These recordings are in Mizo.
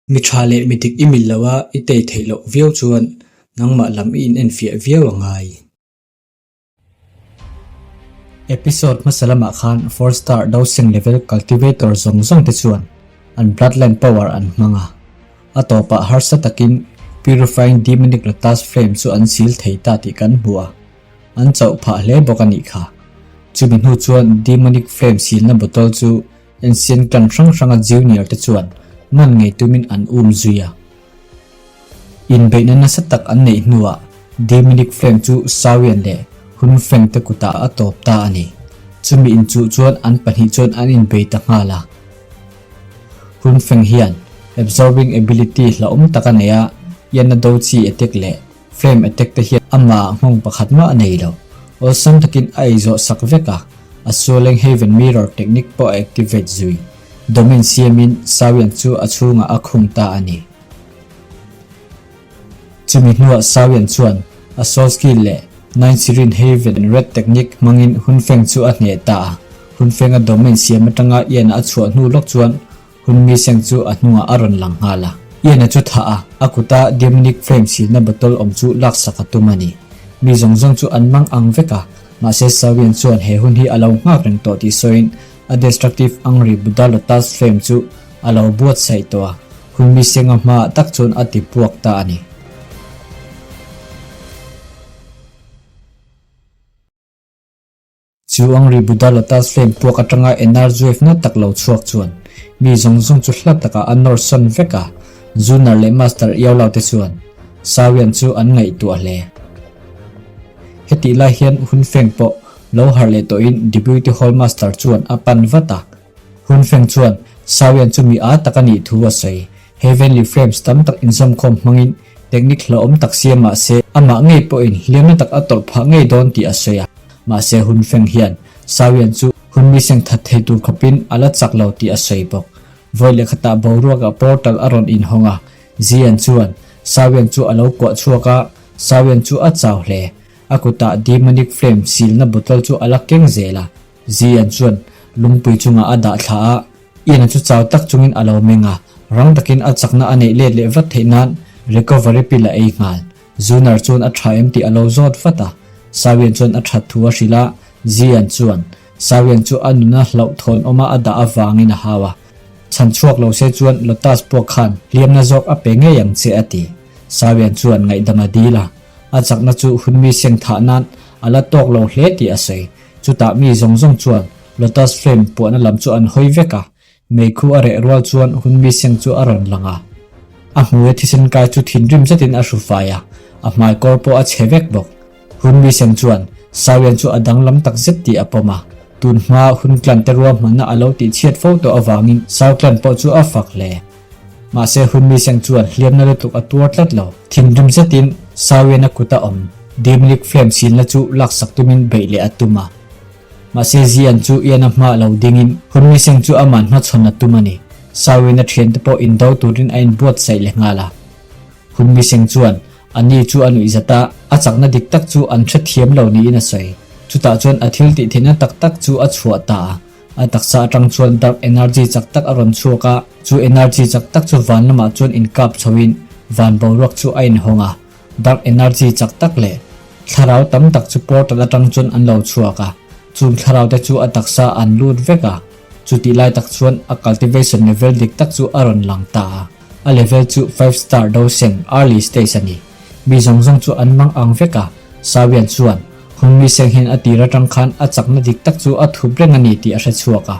Mi tha leh mi dik i mil lo a, i tei theih loh viau chuan nangmah lam i inenfiah viau a ngai. Episode hmasa lamah khan Four Star Dosing Level Cultivator zawng zawng te chuan an Bloodline Power an hmang a, a tawpah harsa takin Purifying Demonic Lotus Flame chu an sil thei ta tih kan hmu a, an chauh phah hle bawk a nih kha. Chumi hnu chuan Demonic Flame silna bottle chu Ancient clan hrang hranga junior te chuan man ngei tumin an um zui a. Inbeihna nasa tak an neih hnuah Demonic Flame chu Sawian leh Hun Feng te kutah a tawp ta a ni. Chumi inchuh chuan an pahnih chuan an inbei ta nghal a. Hun Feng hian Absorbing Ability hlauhawm tak a nei a, Ianna do chi attack leh Flame attack te hian amah nghawng pakhat mah a nei lo. Awlsam takin a ei zawh sak vek a, a Sualeng Haven Mirror technique pawh a activate zui. Domain siamin Sawian chu a chhungah a khung ta a ni. Chumi hnuah Sawian chuan a Soul Skill leh Nine Serene Haven Red technique hmangin Hunfeng chu a hneh ta a. Hunfenga domain siam atanga Ian a chhuah hnu lawk chuan Hun mi seng chu a hnungah a rawn lang nghal a. Ian-a chu thah a, a kuta Demonic Flame silna bottle awm chu laksak a tum a ni. Mi zawng zawng chu an mang ang vek a, mahse Sawian chuan he hun hi a lo nghak reng tawh tih sawiin a Destructive Angry Buddha Lotus Flame chu a lo buatsaih tawh a, hun mi senga hmaah tak chuan a ti puak ta a ni. Chu Angri Buddha Lotus Flame puak atanga Energy wave na tak lo chhuak chuan mi zawng zawng chu hla takah a nawr sawn vek a, Zunar leh Master Iaulau te chuan Sawian chu an ngaihtuah hle. Hetih lai hian Hun Feng pawh lo harh leh tawhin Deputy Hall Master chuan a pan vat a. Hun Feng chuan Sawian chu mi â tak a nih thu a sawi. Heavenly Frames tam tak inzawmkhawm hmangin technique hlauhawm tak siam mah se, amah ngei pawhin hliamna tak a tawrh phah ngei dawn tih a sawi a. Mahse hun feng hian Sawian chu hun mi seng that thei tur khawpin a la chak lo tih a sawi bawk. Vawi leh khatah boruakah portal a rawn inhawng a, Zian chuan Sawian chu a lo kuah chhuak a, Sawian chu a chau hle. A kutah Demonic Flame silna bottle chu a la keng zel a, Zian chuan lungpui chungah a dah thla a, Ian-a chu chau tak chungin a lo meng a, rang takin a chakna a neih let leh vat theih nan recovery pill a ei nghal. Zunar chuan a tha em tih a lo zawt vat a, Sawian chuan a that thu a hrilh a, Zian chuan Sawian chu a nuna hlauhthawn awma a dah avangin a hau a, chhan chhuak lo se chuan Lotus pawh khan hliamna zawk a pe ngei ang che a ti. Sawian chuan ngaihdam a dil a, a chakna chu hunmi seng thah nan a la tawk lo hle tih a sawi. Chutah mi zawng zawng chuan Lotus Flame puahna lam chu an hawi vek a, meikhu a reh rual chuan hun mi seng chu a rawn lang a. A hmuia thisen kai chu thinrim zetin a hru fai a, a hmai kawr pawh a chhe vek bawk. Hun mi seng chuan Sawian chu a danglam tak zet tih a pawm a, tun hma hun clan te ruahmanna a lo tih chhiat fo tawh avangin Sau clan pawh chu a fak hle. Mahse hun mi seng chuan hliamna lutuk a tuar tlat lo. Thinrim zetin Sawian a kut a awm Demonic Flame silna chu laksak tumin beih leh a tum a. Mahse Zian chu Ian-a hma lo dingin hun mi seng chu aman hmachhawn a tum a ni. Sawian a thiante pawh indo turin a inbuatsaih leh nghal a. Hun mi seng chuan a ni chu a nuih zat a, a chakna dik tak chu an hrethiam lo niin a sawi. Chutah chuan a thil tih theihna tak tak chu a chhuah ta a. A taksa atang chuan dark energy chak tak a rawn chhuak a, chu energy chak tak chu van lamah chuan inkap chhoin van boruak chu a inhawng a. Dark energy chak tak leh thlarau tam tak chu portal atang chuan an lo chhuak a, chung thlarau te chu a taksa an lut vek a, chutih lai tak chuan a cultivation level dik tak chu a rawn lang ta a, a level chu five star doseng early stage a ni. Mi zawng zawng chu an mang ang vek a, Sawian chuan hun mi seng hian a tir atang khan a chakna dik tak chu a thup reng a ni tih a hre chhuak a,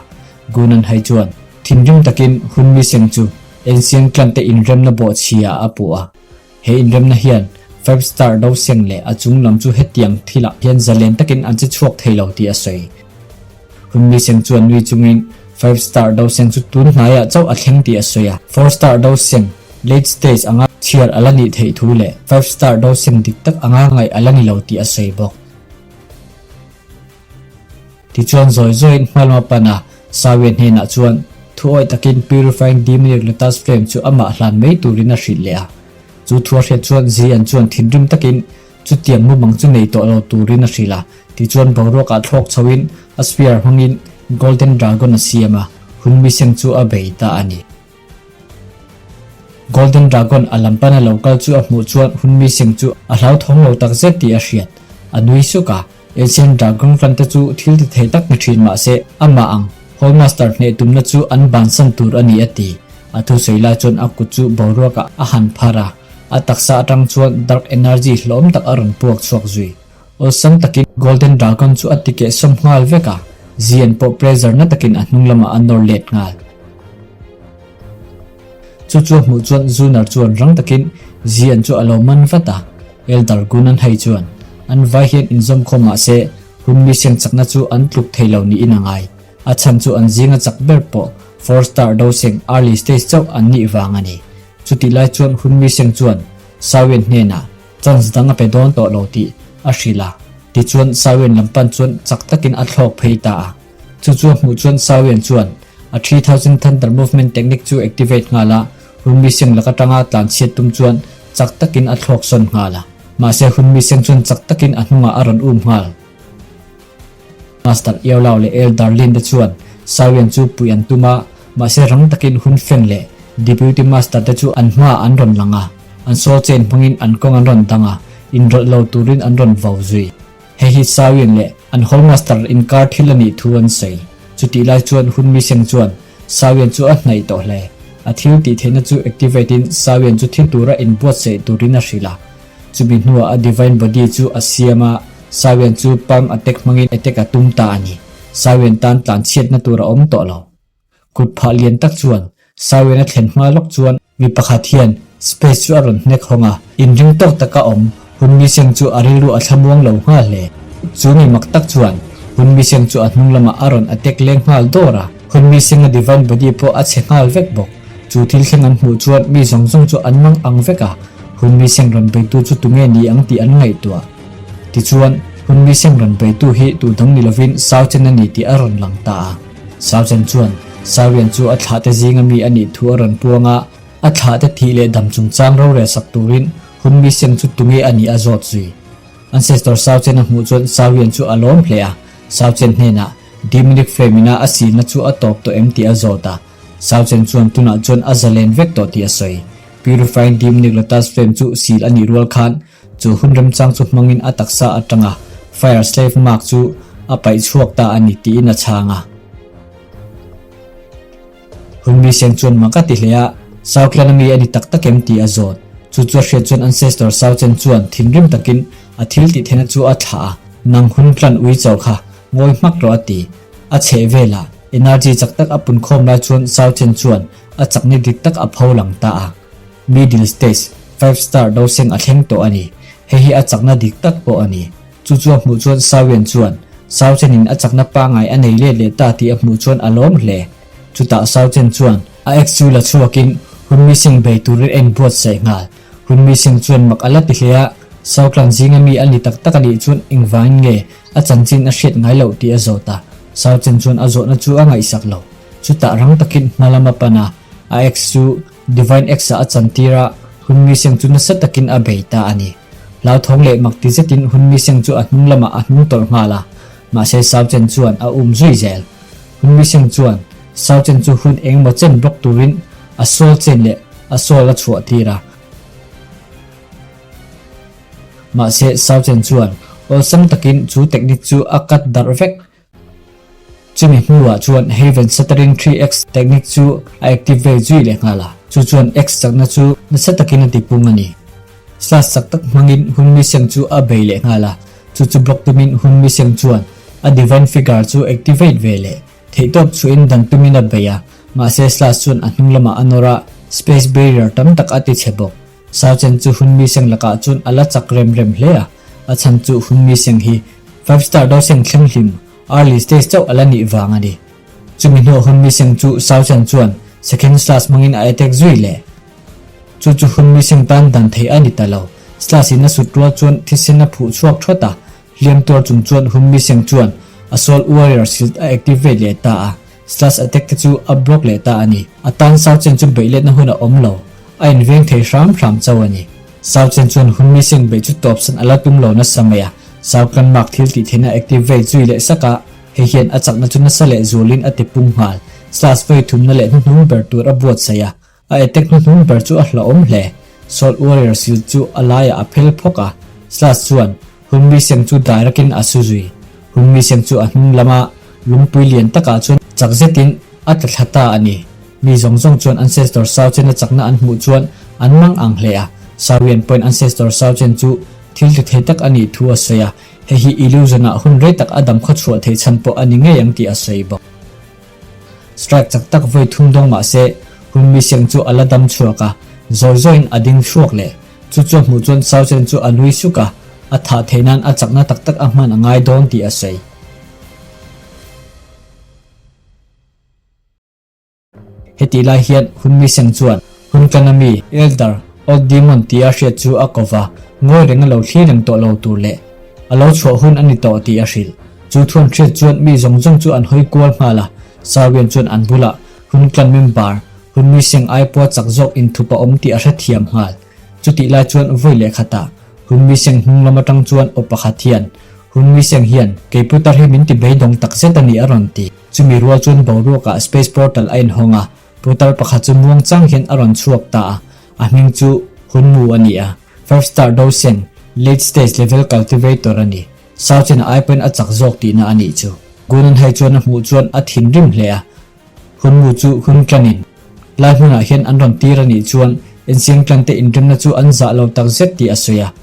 Gunan hai chuan thinrim takin hun mi seng chu Ancient clan te inremna bawhchhia ah a puh a. He inremna hian Five Star do seng leh a chung lam chu hetiang thilah hian zalen takin an che chhuak thei lo tih a sawi. Hun mi seng chuan nui chungin Five Star do seng chu tun hnaiah chauh a thleng tih a sawi a. Four Star do seng late stage anga chhiar a la nih theih thu leh Five Star do seng dik tak anga ngaih a la ni lo tih a sawi bawk. Tichuan zawi zawiin hmalma pan a, Sawian hnenah chuan thuawih takin Purifying Demonic Lotus Flame chu amah hlan mai turin a hrilh leh a. Chu thu a hriat chuan Zian chuan thinrim takin chutiang mumang chu nei tawh lo turin a hrilh a. Tichuan boruakah thlawk chhoin a spear hmangin Golden Dragon a siam a, hun mi seng chu a bei ta a ni. Golden Dragon a lam pana lo kal chu a hmuh chuan Hunmi Singh chu a hlauthawng lo tak zet tih a hriat. A nui suk a, Ancient Dragon clan te chu thil ti thei tak ni thin mah se amah ang Hall Master hneh tumna chu an bansan tur a ni a ti. A thusawi lai chuan a kut chu boruakah a han phar a, a taksa atang chuan dark energy hlawm tak a rawn puak chhuak zui. Awlsam takin Golden Dragon chu a ti kehsawm nghal vek a, Zian pawh pressure na takin a hnung lamah a nawr let nghal. Chu chu a hmuh chuan Zunar chuan rang takin Zian chu a lo man vat a, Elder Gunan hei chuan an vai hian inzawm khawm mah se hun mi siang chakna chu an tluk thei lo niin a ngai. A chhan chu an zinga chak ber pawh four star dosing early stage chauh an nih vang a ni. Chutih lai chuan hun mi siang chuan Sawian hnenah chance dang a pe dawn tawh lo tih a hrilh a, tichuan Sawian lam pan chuan chak takin a thlawk phei ta a. Chu chu a hmuh chuan Sawian chuan a 3000 Thunder Movement Technique chu activate nghal a, hun mi seng lak atanga tlan chhiat tum chuan chak takin a thlawk sawn nghal a. Mahse hun mi seng chuan chak takin a hnungah a rawn um nghal. Master Iaulau leh El Darlin te chuan Sawian chu puih an tum a, mahse rang takin hun feng leh Deputy Master te chu an hmaah an rawn lang a, an sawl chen hmangin an kawng an rawn dang a, inrawlh lo turin an rawn vau zui. Hei hi Sawian leh an Hall Master inkar thil a nih thu an sawi. Chutih lai chuan hun mi seng chuan Sawian chu a hnaih tawh hle. A thil tih theihna chu activate in Sawian chu thi tura inbuatsaih turin a hrilh a. Chumi hnuah a Divine Body chu a siam a, Sawian chu palm attack hmangin attack a tum ta a ni. Sawian tan tlanchhiatna tur a awm tawh lo. Kut phah lian tak chuan Sawian a thlen hma lawk chuan mi pakhat hian space chu a rawn hnek hawng a, inring tawk taka awm hun mi seng chu a rilru a thlamuang lo nghal hle. Chu mi mak tak chuan hun mi seng chu a hnung lamah a rawn attack leng nghal dawr a, hun mi senga divine body pawh a chhe nghal vek bawk. Chu thil thleng an hmuh chuan mi zawng zawng chu an mang ang vek a, hun mi seng rawn beitu chu tunge ni ang tih an ngaihtuah. Tichuan, hun mi seng rawn beitu hi tu dang ni lovin Sauchen a ni tih a rawn lang ta a. Sauchen chuan Sawian chu a thlahte zinga mi a nih thu a rawn puang a, a thlahte thih leh dam chungchang rorel sak turin hun mi seng chu tunge a nih a zawt zui. Ancestor Sauchen a hmuh chuan Sawian chu a lawm hle a, Sauchen hnenah Demonic Flame ina a sihna chu a tawp tawh em tih a zawt a, Sauchen chuan tunah chuan a zalen vek tawh tih a sawi. Purifying Demonic Lotus Flame chu sil a nih rual khan Chu hun remchang chu hmangin a taksa atanga Fire Slave Mark chu a paih chhuak ta a ni tiin a chhang a. Hun mi seng chuan mak a ti hle a, Southland ami a ni tak tak em tih a zawt. Chu chu a hriat chuan Ancestor Souchen chuan thinrim takin a thil tih theihna chu a thlah a, Nang hun clan ui cho kha ngawi hmak rawh a ti. A chheh velah energy chak tak a pun khawm lai chuan Souchen chuan a chakni dik tak a pho lang ta a. Middle stage, five star do seng a thleng tawh a ni. Hei hi a chakna dik tak pawh a ni. Chu chu a hmuh chuan Sawian chuan, Sauchenin a chakna pangngai a nei let leh ta tih a hmuh chuan a lawm hle. Chutah Sauchen chuan a ex chu la chhuakin Hunmi Singh bei turin a inbuatsaih nghal. Hunmi Singh chuan mak a la ti hle a, Sauklan zinga mi a ni tak tak a nih chuan engvangin nge a chanchin a hriat ngai loh tih a zawt a. Sauchen chuan a zawhna chu a ngaihsak lo. Chutah rang takin hma lam a pan a, a ex chu Divine X-ah a chantir a, hun mi seng chu nasa takin a bei ta a ni. Hlauthawng leh mak ti zetin hun mi seng chu a hnung lamah a hnung tawlh nghal a, mahse Sao Chen chuan a um zui zel. Hun mi seng chuan Sao Chen chu hun engemaw chen block turin a soul chain leh a soul a chhuah tir a. Mahse Sao Chen chuan awlsam takin chu technique chu a cut darh vek. Chumi hnuah chuan Haven Shattering 3X technique chu a activate zui leh nghal a, chu chuan X chakna chu nasa takin a tipung a ni. Slash chak tak hmangin hun mi seng chu a bei leh nghal a, chu chu block tumin hun mi seng chuan a Divine Figure chu activate ve leh theihtawp chhuahin dan tumin a bei a, mahse Slash chuan a hnung lamah a nawr a, space barrier tam tak a ti chhe bawk. Sauchen chu hun mi seng lakah chuan a la chak rem rem hle a, a chhan chu hun mi seng hi five star do seng thleng hlim early stage chauh a la nih vang a ni. Chumi hnuah hun mi seng chu Sauchen chuan second slash hmangin a attack zui leh. Chu chu hun mi seng tan dan theih a ni ta lo. Slash in a sut rual chuan thisen a phuh chhuak thawt a, hliam tuar chung chuan hun mi seng chuan a soul warrior shield a activate leh ta a. Slash attack te chu a block leh ta a ni. A tan Sao Chen chu beih letna hun a awm lo. A inveng thei hram hram chauh a ni. Sao Chen chuan hun mi seng beih chu tawpsan a la tum lo nasa mai a. Sao Clan Mark thil tih theihna activate zui leh sak a, hei hian a chakna chu nasa leh zualin a ti pung nghal. Slash vawi thumna leh hnuhnung ber tur a buatsaih a. A attack hnuhnung ber chu a hlauhawm hle. Salt Warrior shield chu a laiah a phel phawk a, Slash chuan Hunmi Seng chu dairakin a su zui. Hunmi Seng chu a hnung lama lungpui lian takah chuan chak zetin a tla thla ta a ni. Mi zawng zawng chuan Ancestor Sao Chen-a chakna an hmuh chuan an mang ang hle a. Sao Yan pawhin Ancestor Sao Chen chu thil ti thei tak a nih thu a sawi a, hei hi illusion-ah hun rei tak a dam khaw chhuah theih chhan pawh a ni ngei ang tih a sawi bawk. Strike chak tak vawi thum dawng mah se, hun mi siang chu a la dam chhuak a, zawi zawiin a ding chhuak leh. Chu chu a hmuh chuan Sao Chen chu a nui suk a, a thah theih nan a chakna tak tak a hman a ngai dawn tih a sawi. Hetih lai hian hun mi seng chuan hun kan ami, Elder, Old Demon tia hriat chu a ko va, ngawi reng a lo thlir reng tawh lo tur leh a lo chhuah hun a ni tawh tih a hrilh. Chu thuan hriat chuan mi zawng zawng chu an hawi kual nghal a, Sarwian chuan an bulah hun clan member, hun mi seng ai pawha chak zawk inthup a awm tih a hrethiam nghal. Chutih lai chuan vawi leh khatah hun mi seng hnung lam atang chuan aw pakhat hian, Hun mi seng hian kei putar hi min ti beidawng tak zet a ni a rawn ti. Chumi rual chuan boruakah space portal a inhawng a, putar pakhat chu muang chang hian a rawn chhuak ta a, a hming chu Hunmu a ni a, First Star Dosen, Late Stage Level Cultivator a ni. Sauchen a ai pawhin a chak zawk tihna a nih chu. Gunan hai chuan a hmuh chuan a thinrim hle a, Hunmu chu hun tlanin lai hmunah hian an rawn tir a nih chuan Ensiang tlante inremna chu an zah lo takzet tih a sawi a.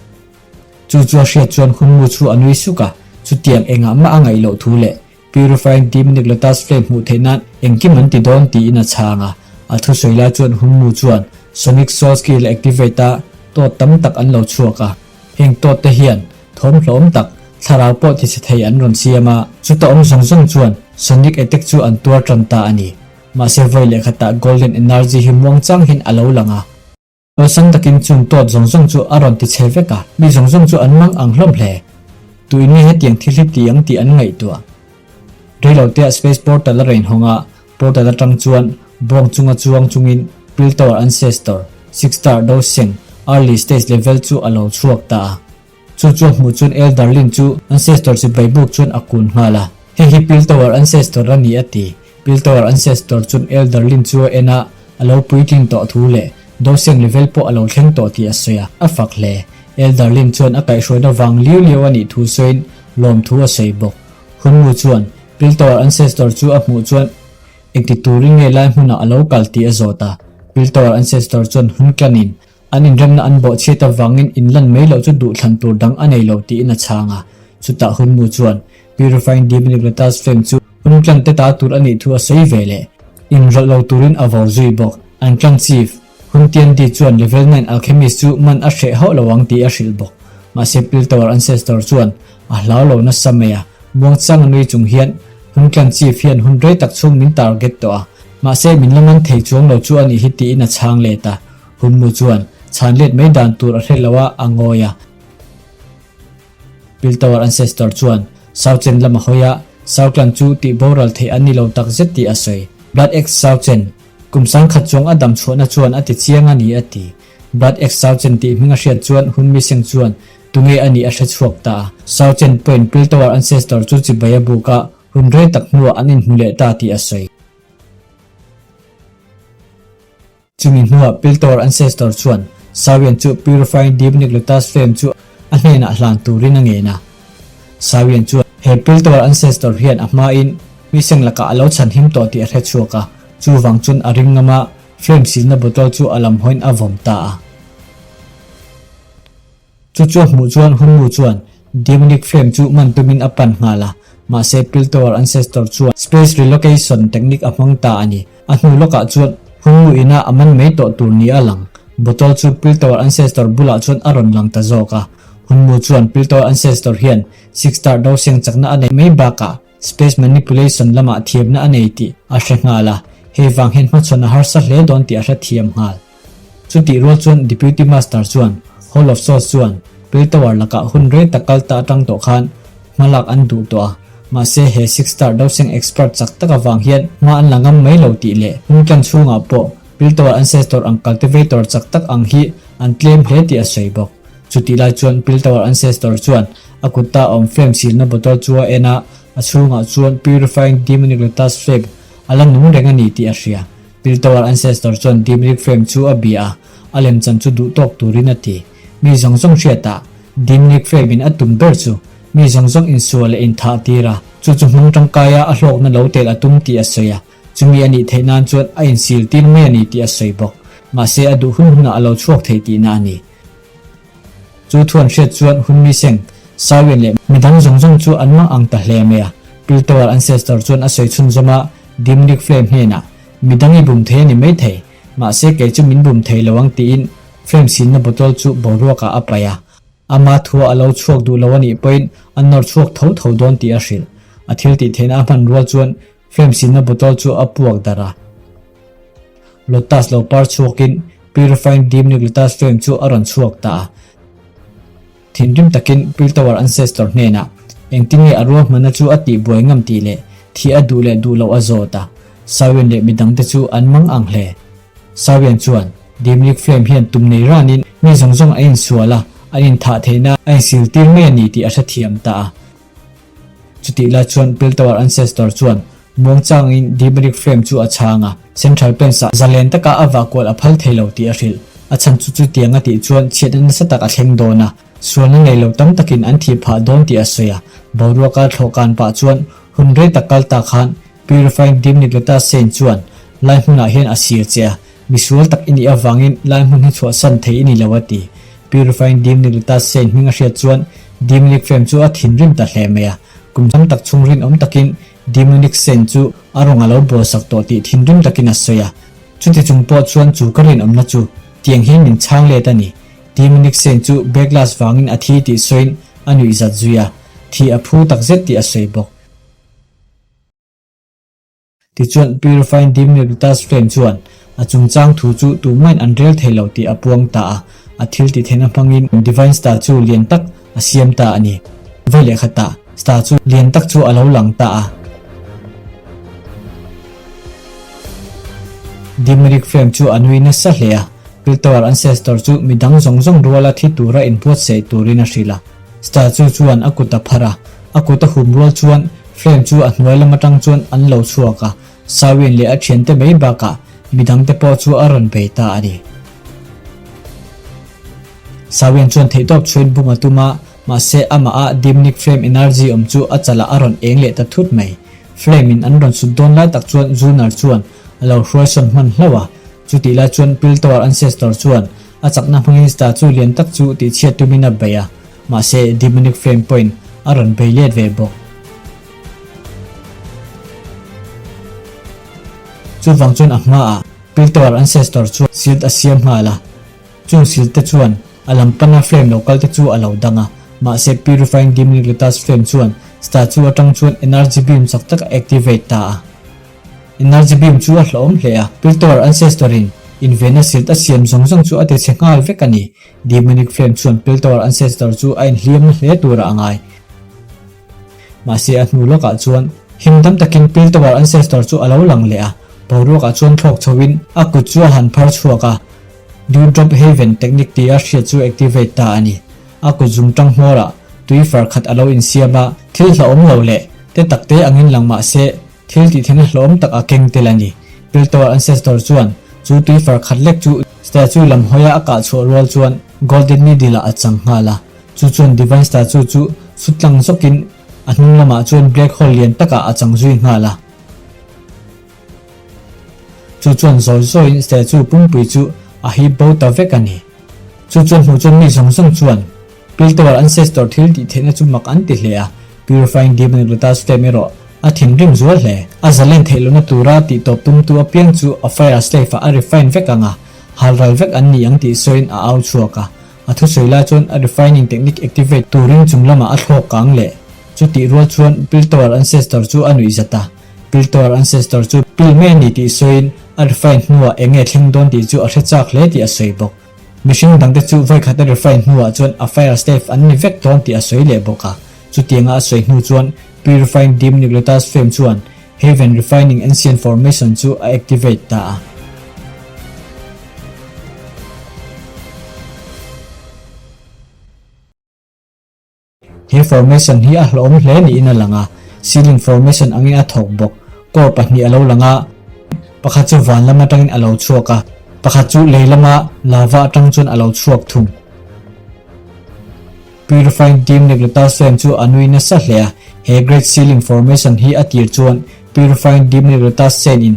Chu chu a hriat chuan Hunmu chu a nui suk a, chutiang engah mah a ngaih loh thu leh Purifying Demonic Lotus Flame hmuh theih nan engkim an ti dawn tiin a chhang a. A thusawi lai chuan Hunmu chuan Sonic Soul Skill a activate a, tawt tam tak an lo chhuak a. Heng tawt te hian thawm hlawm tak, thlarau pawh ti chhe thei an rawn siam a. Chuta awm zawng zawng chuan Sonic Attack chu an tuar tan ta a ni. Mahse vawi leh khatah Golden Energy hi muangchang hian a lo lang a. Awlsam takin chung tawt zawng zawng chu a rawn ti chhe vek a, mi zawng zawng chu an mang ang hlawm hle. Tuin nge hetiang thil hi ti ang tih an ngaihtuah. Reilotea Space Portal a rawn hawng a, portal atang chuan bawng chunga chuang chungin Piltower Ancestor, Six Star Doseng, Early Stage Level chu a lo chhuak ta a. Chu chu a hmuh chuan Elder Lin chu Ancestor chibai buk chuan a kun nghal a. Hei hi Piltower Ancestor a ni a ti. Piltower Ancestor chuan Elder Lin chu a en a, a lo puitling tawh thu leh Doseng level pawh a lo thleng tawh tih a sawi a, a fak hle. Elder Lin chuan a kaihhruaina vang liu liau a nih thu sawiin lawmthu a sawi bawk. Hunmu chuan Piltower Ancestor chu a hmuh chuan engti turin nge lai hmunah a lo kal tih a zawt a. Piltower Ancestor chuan hun tlanin An inremna an bawhchhiat avangin inlan mai loh chu duhthlan tur dang a nei lo tiin a chhang a. Chutah Hunmu chuan Purifying Demonic Lotus Flame chu hun tlan te ta tur a nih thu a sawi ve leh. Inrawlh lo turin a vawr zui bawk. An clan chief, Hun Tiandi chuan Level 9 Alchemist chu man a hreh hauh lo ang tih a hrilh bawk. Mahse Piltower Ancestor chuan a hlau lo nasa mai a, muangchang a nui chung hian Hun clan chief hian hun rei tak chhung min target tawh a, mahse min la man thei chuang lo chu a nih hi tiin a chhang let a. Hunmu chuan chhan let mai dan tur a hre lo a, a ngawi a. Piltower Ancestor chuan Sauchen lam a hawi a, Sauclan chu tih boral theih an ni lo tak zet tih a sawi. Blood Axe Sauchen, kum sangkhat chuang a dam chhuahna chuan a ti chiang a ni a ti. Blood Axe Sauchen tih hming a hriat chuan Hunmiseng chuan tunge a nih a hre chhuak ta a. Sauchen pawhin Piltower Ancestor chu chibai a buk a, hun rei tak hnuah an inhmu leh ta tih a sawi. Chumi hnuah Piltower Ancestor chuan Sawian chu Purifying Demonic Lotus Flame chu a hnenah hlan turin a ngen a. Sawian chuan he Piltower Ancestor hian a hmain mi seng lakah a lo chhanhim tawh tih a hre chhuak a, chuvang chuan a ring ngam a, flame silna bottle chu a lam hawiin a vawm ta a. Chu chu a hmuh chuan Hunmu chuan Demonic Flame chu man tumin a pan nghal a, mahse Piltower Ancestor chuan Space Relocation technique a hmang ta a ni. A hnu lawkah chuan Hunmu ina a man mai tawh tur ni a lang. Bottle chu Piltower Ancestor bulah chuan a rawn lang ta zawk a. Hunmu chuan Piltower Ancestor hian Six Star Doseng chakna a neih mai bakah Space Manipulation lamah thiamna a nei tih a hre nghal a, hei vang hian hmachhawn a harsa hle dawn tih a hre thiam nghal. Chutih rual chuan Deputy Master chuan Hall of Souls chuan Pill Tower lakah hun rei tak kal ta atang tawh khan hma lak an duh tawh a, mahse he Six Star Doseng expert chak tak avang hian hma an la ngam mai lo tih leh hun tlan chhungah pawh Pill Tower Ancestor ang cultivator chak tak ang hi an tlem hle tih a sawi bawk. Chutih lai chuan Pill Tower Ancestor chuan a kutta awm flame silna bottle chu a en a, a chhungah chuan Purifying Demonic Lotus Flame a la nung reng a ni tih a hria. Piltower Ancestor chuan Demonic Flame chu a bia a, a lemchan chu duh tawk turin a ti. Mi zawng zawng hriatah Demonic Flame in a tum ber chu mi zawng zawng insual leh inthah tir a, chu chu hmang tangkaia a hlawkna lo tel a tum tih a sawi a, chumi a nih theih nan chuan a insil tir mai a ni tih a sawi bawk. Mahse a duh hun hunah a lo chhuak thei tihna a ni. Chu thu an hriat chuan Hunmi Seng, Sawian leh midang zawng zawng chu an mang ang ta hle mai a. Piltower Ancestor chuan a sawi chhunzawm a, Demonic Flame hnenah, Midang i bum thei a ni maithei, mahse kei chu min bum thei lo ang tiin Flame sinna bottle chu boruakah a paih a. Ama thua a lo chhuak duh lo a nih pawhin a nawr chhuak tho tho dawn tih a hrilh. A thil tih theihna a hman rual chuan Flame sinna bottle chu a puak darh a. Lotus lo par chhuakin Purifying Demonic Lotus Flame chu a rawn chhuak ta a. Thinrim takin Piltower Ancestor hnenah engtin nge a ruahmanna chu a tihbuai ngam tih leh thih a duh leh duh loh a zawt a. Sawian leh midangte chu an mang ang hle. Sawian chuan Demonic Flame hian tum nei ranin mi zawng zawng a insual a, an inthah theihna a insiltir mai a ni tih a hrethiam ta a. Chutih lai chuan Piltower Ancestor chuan muangchangin Demonic Flame chu a chhang a, Central Plains-ah zalen taka a vah kual a phal thei lo tih a hrilh. A chhan chu chutiang a tih chuan chhiatna nasa tak a thleng dawn a, sualna nei lo tam takin an thih phah dawn tih a sawi a. Boruaka thlawhkan pah chuan hun rei tak kal ta khan Purifying Demonic Lotus Saint chuan lai hmunah hian a sir che a, misual tak i nih avangin lai hmun hi chhuahsan thei i ni lo a ti. Purifying Demonic Lotus Saint hming a hriat chuan Demonic Flame chu a thinrim ta hle mai a, kum tam tak chhung rinawm takin Demonic Saint chu a rawng a lo bawlsak tawh tih thinrim takin a sawi a. Chuti chung pawh chuan chu ka rinawmna chu tiang hian min chhang let a ni. Demonic Saint chu backlash vangin a thi tih sawiin a nuihzat zui a, thih a phu takzet tih a sawi bawk. Tichuan, Purifying Demonic Lotus Flame chuan a chungchang thu chu tumahin an rel thei lo tih a puang ta a, a thil tih theihna hmangin Divine Star chu lian tak a siam ta a ni. Vawi leh khatah Star chu lian tak chu a lo lang ta a. Demonic Flame chu a nui nasa hle a, Piltower Ancestor chu midang zawng zawng ruala thi tura inbuatsaih turin a hrilh a. Statue chuan a kut a phar a, a kut a hum rual chuan flame chu a hnuai lam atang chuan an lo chhuak a, Sawin leh a thiante mai bakah midangte pawh chu a rawn bei ta a ni. Sawin chuan theihtawp chhuin bung a tum a, mahse amah a demonic flame energy awm chu a chalah a rawn eng leh ta thut mai. Flame in an rawn sut dawn lai tak chuan Zunar chuan a lo hruaisawn hman hlauh a, chutih lai chuan Piltower Ancestor chuan A chakna hmangin statue lian tak chu tihchhiat tumin a bei a, mahse Demonic Flame pawhin a rawn bei let ve bawk. Chuvang chuan a hmaah Piltower Ancestor chuan shield a siam nghal a, chung shield te chuan a lam pana flame lo kal te chu a lo dang a, mahse Purifying Demonic Lotus Flame chuan statue atang chuan energy beam chak tak a activate ta a. Energy beam chu a hlawm hle a, Piltower Ancestor-in invenna silt a siam zawng zawng chu a ti chhe nghal vek a ni. Demonic Flame chuan Piltower Ancestor chu a inhliamna hle turah a ngai. Mahse a hnu lawkah chuan him dam takin Piltower Ancestor chu a lo lang leh a, boruakah chuan thlawk chhoin a kut chu a han phar chhuak a, Dewdrop Haven technique tia hriat chu activate ta a ni. A kut zum tang hmawrah tui far khat a lo insiam a, thil hlauhawm lo leh te takte angin lang mah se Thil tih theihna hlawm tak a keng tel a ni. Piltower Ancestor chuan chu tui far khat lek chu statue lam hawia a kah chhuah rual chuan Golden Needle ah a chang nghal a. Chu chuan Divine Statue chu sut tlang zawkin a hnung lamah chuan Black Hole lian takah a chang zui nghal a. Chu chuan zawi zawiin statue pumpui chu a hip bo ta vek a ni. Chu chuan hmuh chuan mi zawng zawng chuan Piltower Ancestor thil tih theihna chu mak an ti hle a, Purifying Demonic Lotus Flame erawh a thinrim zual hle. A zalen theih lohna tura tih tawp tumtu apiang chu a Fire Slave-ah a refine vek ang a, halral vek an ni ang tih sawiin a au chhuak a. A thusawi lai chuan a refining technique activate turin chung lamah a thlawk kang leh. Chutih rual chuan Piltower Ancestor chu a nuih zat a. Piltower Ancestor chu pil mai a ni tih sawiin a refine hnuah eng nge thleng dawn tih chu a hre chak hle tih a sawi bawk. Mihring dangte chu vawikhat a refine hnuah chuan a fire slave an ni vek dawn tih a sawi leh bawk a. Chutianga a sawi hnu chuan Purifying Demonic Lotus Flame chuan Heaven Refining Ancient Formation chu a activate ta a. He formation hi a hlawm hle niin a lang a, ceiling formation angin a thawk bawk. Core pahnih a lo lang a. Pakhat chu van lam atangin a lo chhuak a, pakhat chu lei lama lava atang chuan a lo chhuak thung. Purifying Demonic Lotus Flame chu a nui nasa hle a, he Great Sealing Formation hi a tir chuan Purifying Demonic Lotus Chain in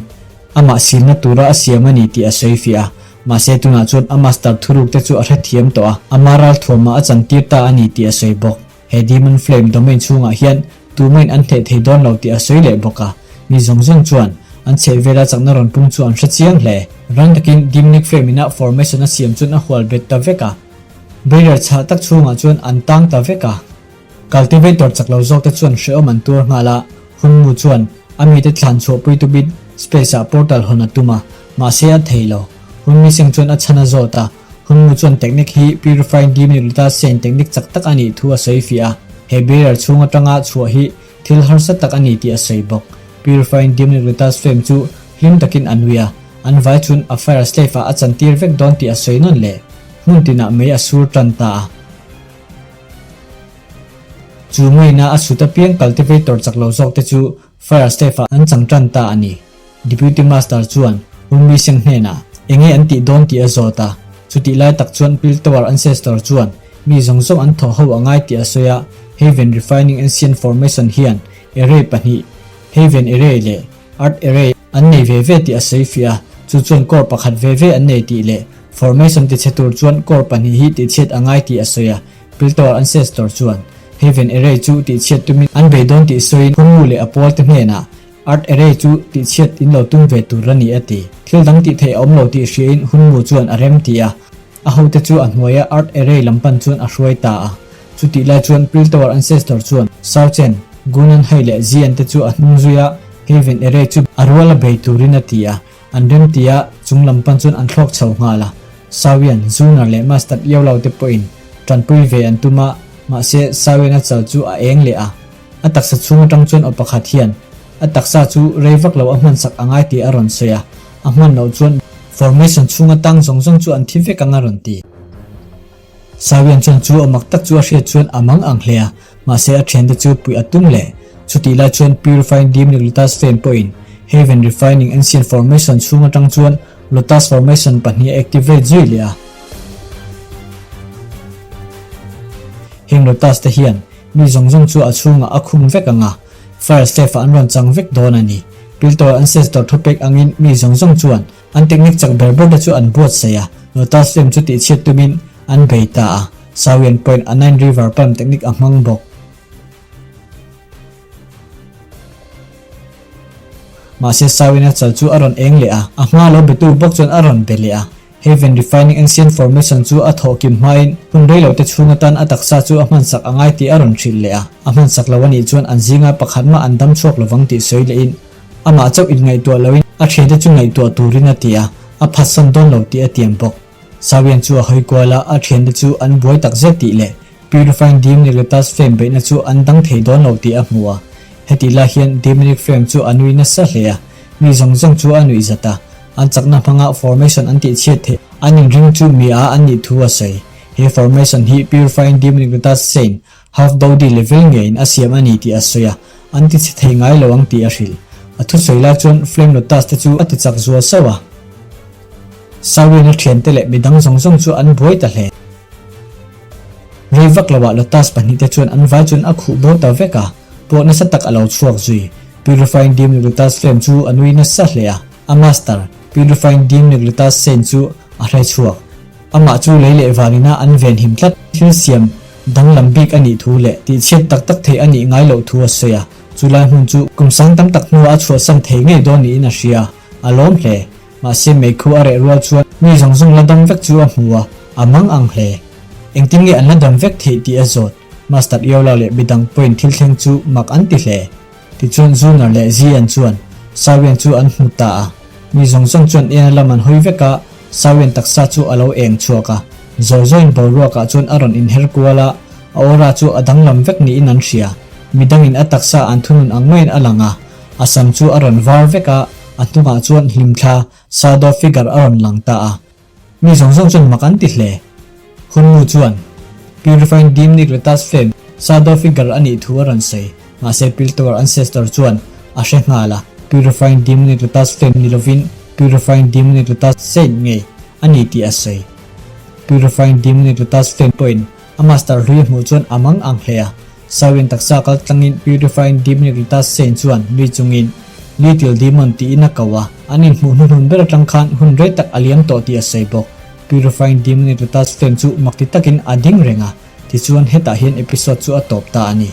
amah silna tura a siam a ni tih a sawi fiah a, mahse tunah chuan a master thuruk te chu a hrethiam tawh a, ama ralthuamah a chantir ta a ni tih a sawi bawk. He Demon Flame domain chhungah hian tumain an hneh thei dawn lo tih a sawi leh bawk a, mi zawng zawng chuan an chheh vela chakna rawn pung chu an hre chiang hle. Rang takin Demonic Flame ina formation a siam chuan a hual bet ta vek a, barrier chhah tak chhungah chuan an tang ta vek a. Cultivator chak lo zawk te chuan hrehawm an tuar nghal a, Hunmu chuan a mite thlan chhuahpui tubin space ah portal hawn a tum a, mahse a thei lo. Hunmi Singh chuan a chhan a zawt a, Hunmu chuan technique hi purifying demonic lotus chain technique chak tak a nih thu a sawi fiah a, he barrier chhung atanga chhuah hi thil harsa tak a ni tih a sawi bawk. Purifying demonic lotus flame chu hlim takin a nui a, an vai chun a fire slave ah a chantir vek dawn tih a sawi nawn leh. Hmun tinah mei a sur tan ta a. Chu meina a sut apiang cultivator chak lo zawk te chu fire slave ah an chang tan ta a ni. Deputy Master chuan Ummi Singh hnenah enge an tih dawn tih a zawt a, chutih lai tak chuan Piltower Ancestor chuan mi zawng zawng an thaw ho a ngai tih a sawi a, Haven Refining Ancient Formation hian array pahnih, Haven Array leh Earth Array, an nei ve ve tih a sawi fiah a, chu chuan core pakhat ve ve an nei tih leh Formation tichhe tur chuan core pahnih hi tihchhiat a ngai tih a sawi a, Piltower Ancestor chuan Haven Array chu tihchhiat tumin an bei dawn tih sawiin Hunmu leh a pawlte hnenah Art array chu tihchhiat in lo tum ve tur a ni a ti. Thil dang tih theih a awm lo tih hriain Hunmu chuan a rem ti a. A hote chu a hnuaia Art array lam pan chuan a hruai ta a. Chutih lai chuan Piltower Ancestor chuan Sao Chen, Gunan Hai leh Zian te chu a hnung zui a, Haven array chu a rual a bei turin a ti a. An rem ti a, chung lam pan chuan an thlawk chho nghal a. Sawian, Zunar leh Mustard Iaulau te pawhin tanpui ve an tum a, mahse Sawian a chal chu a eng leh a. A taksa chhung atang chuan aw pakhat hian a taksa chu rei vak lo a hman sak a ngai tih a rawn sawi a, a hman loh chuan formation chhung atang zawng zawng chu an thi vek ang a rawn ti. Sawian chuan chu aw mak tak chu a hriat chuan a mang ang hle a, mahse a thiante chu puih a tum leh. Chutih lai chuan Purifying Demonic Lotus Flame pawhin Heaven Refining Ancient Formation chhung atang chuan Lotus Formation pahnih a activate zui leh a. Heng Lotus te hian Mi zawng zawng chu a chhungah a khung vek ang a, fire safe ah an rawn chang vek dawn a ni. Piltower ancestor thupek angin mi zawng zawng chuan an technique chak ber ber te chu an buatsaih a, Lotus Flame chu tihchhiat tumin an bei ta a, Sawian pawhin a Nine River Palm technique a hmang bawk. Mahse Sawian a chal chu a rawn eng leh a, a hma lo betu bawk chuan a rawn be leh a, Heaven Refining Ancient Formation chu a thawh kim hmain hun rei lote chhung atan a taksa chu a hmansak a ngai tih a rawn hrilh leh a. A hmansak lo a nih chuan an zinga pakhat mah an dam chhuak lovang tih sawi lehin amah chauh inngaihtuah loin a thiante chu ngaihtuah turin a ti a, a phatsan dawn lo tih a tiam bawk. Sawian chu a hawi kual a, a thiante chu an buai takzet tih leh Purifying Demonic Lotus Flame beihna chu an dang thei dawn lo tih a hmu a. Hetih lai hian Demonic Flame chu a nui nasa hle a, mi zawng zawng chu a nuih zat a. An chakna hmanga formation an tihchhiat theih an inring chu mi a an nih thu a sawi. He formation hi Purifying Demonic Lotus Saint Half Dodi level ngeiin a siam a ni tih a sawi a, an tichhe thei ngai lo ang tih a hrilh. A thusawi lai chuan Flame Lotus te chu a tichak zual sauh a. Sawian a thiante leh midang zawng zawng chu an buai ta hle. Rei vak loah Lotus pahnihte chuan an vai chuan a khuh bo ta vek a, pawh nasa tak a lo chhuak zui. Purifying Demonic Lotus Flame chu a nui nasa hle a, a master, Purifying Demonic Lotus Saint chu a hre chhuak. Amah chu lei leh vanina an venhim tlat thil siam danglam bik a nih thu leh tihchhiat tak tak theih a nih ngai loh thu a sawi a, chulai hmun chu kum sang tam tak hnuah a chhuahsan thei ngei dawn niin a hria, a lawm hle. Mahse meikhu a reh rual chuan mi zawng zawng la dam vek chu a hmu a, a mang ang hle. Engtin nge an la dam vek theih tih a zawt. Master Iola leh midang pawhin thil thleng chu mak an ti hle. Tichuan Zunar leh Zian chuan Sawian chu an hmu ta a. Mi zawng zawng chuan ena lam an hawi vek a, Sawian taksa chu a lo eng chhuak a. Zawi zawiin boruakah chuan a rawn inher kual a, a aura chu a danglam vek niin an hria. Midangin a taksa an thunun ang maiin a lang a, A sam chu a rawn var vek a, a hnungah chuan hlimthla shadow figure a rawn lang ta a. Mi zawng zawng chuan mak an ti hle. Hunmu chuan Purifying Demonic Lotus Flame shadow figure a nih thu a rawn sawi. Mahse Piltover Ancestor chuan a hre nghal a. Purifying Demonic Lotus Flame ni lovin Purifying Demonic Lotus Saint ngei a ni tih a sawi. Purifying Demonic Lotus Flame pawhin a master hlui a hmuh chuan a mang ang hle a. Sawiin taksa kal tlangin Purifying Demonic Lotus Saint chuan nui chungin Little Demon tiin a ko a, an inhmuh hnuhnun ber atang khan hun rei tak a liam tawh tih a sawi bawk. Purifying Demonic Lotus Flame chu makti takin a ding reng a, tichuan hetah hian episode chu a tawp ta a ni.